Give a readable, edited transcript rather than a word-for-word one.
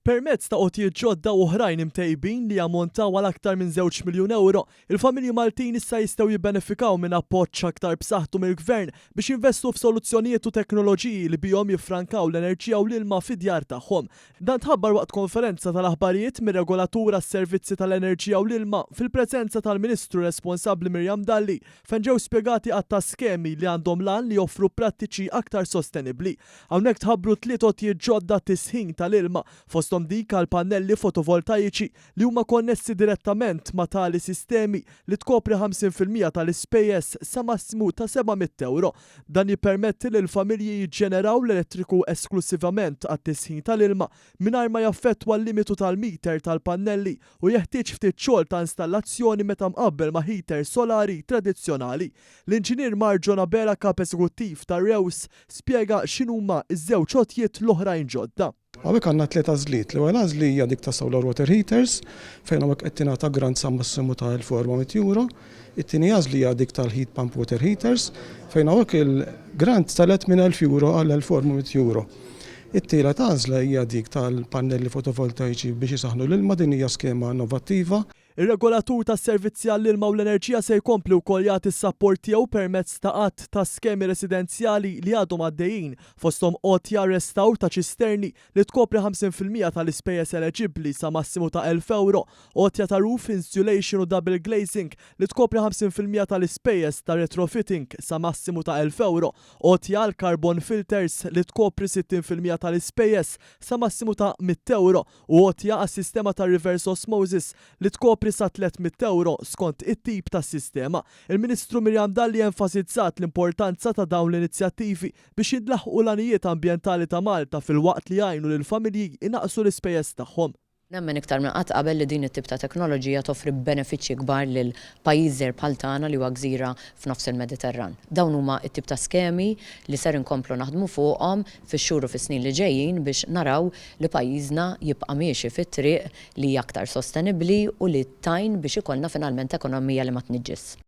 Permezz ta' għotjiet ġodda u oħrajn imtejbin li jammontaw għal aktar minn żewġ miljun ewro, il-familji Maltin issa jistgħu jibbenefikaw minn appoġġ aktar b'saħħtu mill-Gvern biex jinvestu f'soluzzjonijiet u teknoloġiji li bihom jiffrankaw l-enerġija u l-ilma fid-djar tagħhom. Dan tħabbar waqt konferenza tal-aħbarijiet mir-Regolatur għas-Servizzi tal-Enerġija u l-Ilma fil-preżenza tal-Ministru responsabbli Miriam Dalli fejn ġew spjegati għadd ta' skemi li għandhom l-għan li joffru prattiċi aktar sostenibbli. Hawnhekk tħabbru tliet għotjiet ġodda għat-tisħin tal-ilma, fosthom dik għal pannelli fotovoltajiċi li huma konnessi direttament ma' tali sistemi li tkopri 50% tal-ispejjeż sa massimu ta' 700 ewro. Dan jippermetti lill-familji jiġġeneraw l-elettriku esklussivament għat-tisħin tal-ilma mingħajr ma jaffettwa l-limitu tal-meter tal-pannelli u jeħtieġ ftit xogħol ta' installazzjoni meta mqabbel ma' heaters solari tradizzjonali. L-Inġinier Marjon Abela Kap Eżekuttiv ta' Reus spjega x'inhuma ż-żewġ għotjiet l-oħrajn ġodda. Hawnhekk għandna tliet għażliet. L-ewwel għażli hija dik ta' solar water heaters, fejn hawnhekk qed tingħata grant sa massimu ta' 1,400 euro. It-tieni għażli hija dik tal-heat pump water heaters, fejn hawnhekk il-grant telgħet minn 1,000 euro għal 1,400 euro. It-tielet għażla hija dik tal-pannelli fotovoltaiċi biex isaħħnu l-ilma, din hija skema innovattiva. Ir-regolatur tas-servizzi għall-ilma u l-enerġija se jkompli wkoll jagħti s-sapport tiegħu permezz ta' għadd ta' skemi residenzjali li għadhom għaddejjin, fosthom għotja restawr ta' ċisterni li tkopri 50% tal-ispejjeż eleġibbli sa massimu ta' 1,000 ewro, għotja ta' roof insulation u double glazing li tkopri 50% tal-ispejjeż ta' retrofitting sa massimu ta' 1,000 ewro, Għotja għal carbon filters li tkopri 60% tal-ispejjeż sa massimu ta' 100 ewro u għotja għas-sistema ta' reverse osmosis li tkopri sa 300 ewro skont it-tip ta' sistema. Il-Ministru Miriam Dalli enfasizzat l-importanza ta' dawn l-inizjattivi biex jintlaħqu l-għanijiet ambjentali ta' Malta filwaqt li jgħinu lill-familji jnaqqsu l-ispejjeż tagħhom. Nemmen iktar minn qatt qabel li din it-tip ta' teknoloġija toffri benefiċċji kbar lil pajjiż żgħir bħal tagħna li huwa gżira f'nofs il-Mediterran. Dawn huma t-tip ta' skemi li ser inkomplu naħdmu fuqhom fix-xhur u fis-snin li ġejjin biex naraw li pajjiżna jibqa' miexi fit-triq li hija aktar sostenibbli u li tgħin biex ikollna finalment ekonomija li ma tniġġisx.